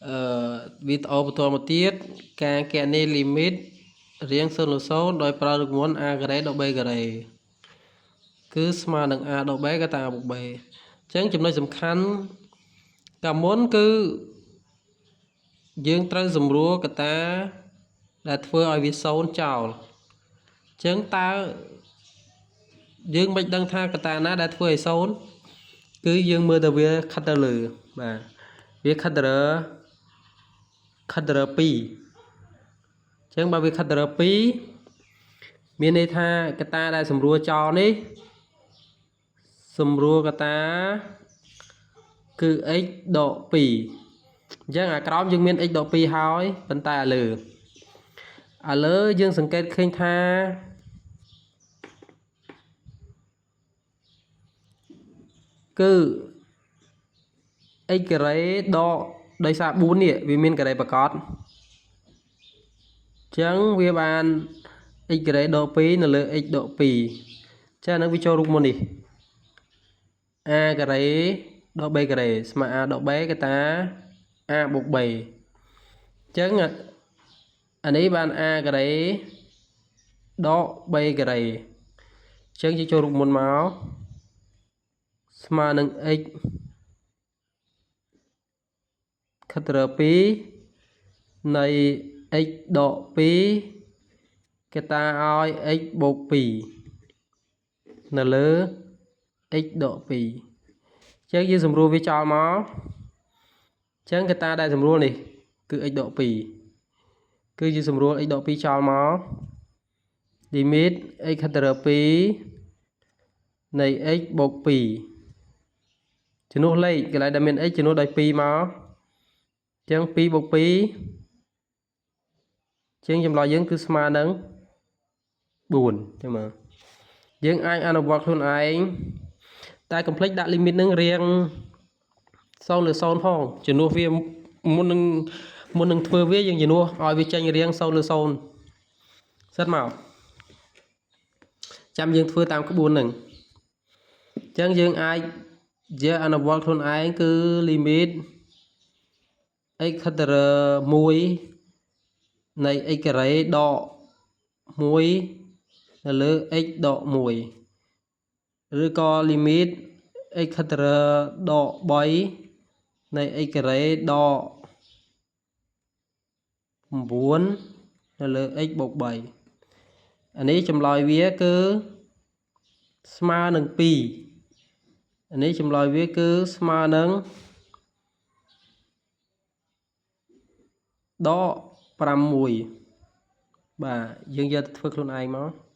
អឺវីដេអូបន្តមកទៀតការគណនាលីមីតរាង0លើ0ដោយប្រើរូបមន្ត a ការ៉េដក b ការ៉េគឺស្មើនឹង a ដក b កតា a បូក b អញ្ចឹងចំណុចសំខាន់កាលមុនគឺយើងត្រូវសម្រួលកតាដែលធ្វើឲ្យវា0ចោលអញ្ចឹងតើយើងមិនដឹងថាកតាណាដែលធ្វើឲ្យ0គឺយើងមើលទៅវាខិតទៅលើបាទវាខិតទៅលើខិតទៅលើ2អញ្ចឹងបើវាខិតទៅលើ2មានន័យថាកតាដែលសម្រួលចោលនេះសម្រួលកតាគឺ x ដក2អញ្ចឹងអាក្រោមយើងមាន x ដក2ហើយប៉ុន្តែអាលើអាលើយើងសង្កេតឃើញថាគឺ x ការ៉េដកដោយសារ4នេះវាមានការ៉េប្រកបអញ្ចឹងវាបាន x ការ៉េដក2នៅលើ x ដក2ចាហ្នឹងវាចូលរូបមន្តនេះ a ការ៉េដក b ការ៉េស្មើ a ដក b កតា a បូក b អញ្ចឹងអានេះបាន a ការ៉េដក b ការ៉េអញ្ចឹងយើងចូលរូបមន្តមកស្មើនឹង x ខិតទៅ2នៃ x ដក2គេតាឲ្យ x បូក2នៅលើ x ដក2អញ្ចឹងយើងសម្រួលវាចោលមកអញ្ចឹងកតាដែលសម្រួលនេះគឺ x ដក2គឺយើងសម្រួល x ដក2ចោលមក limit x ខិតទៅ2នៃ x បូក2ជំនួសលេខកន្លែងដែលមាន x ជំនួសដោយ2មកអញ្ចឹង2បូក2ជាងចម្លើយយើងគឺស្មើនឹង4ចឹងមកយើងអាចអនុវត្តខ្លួនឯងតែកុំភ្លេចដាក់ limit នឹងរៀង0លើ0ផងជំនួសវាមុននឹងមុននឹងធ្វើវាយើងជំនួសឲ្យវាចេញរៀង0លើ0សិតមកចាំយើងធ្វើតាមក្បួនហ្នឹងអញ្ចឹងយើងអាចយកអនុវត្តខ្លួនឯងគឺ limit x ខិតទៅ1នៃ x ការ៉េដក1នៅលើ x ដក1ឬក៏ limit x ខិតទៅដក3នៃ x ការ៉េដក9នៅលើ x បូក3អានេះចម្លើយវាគឺស្មើនឹង2អានេះចម្លើយវាគឺស្មើនឹងដក6បាទយើងយកទៅធ្វើខ្លួនឯងមក។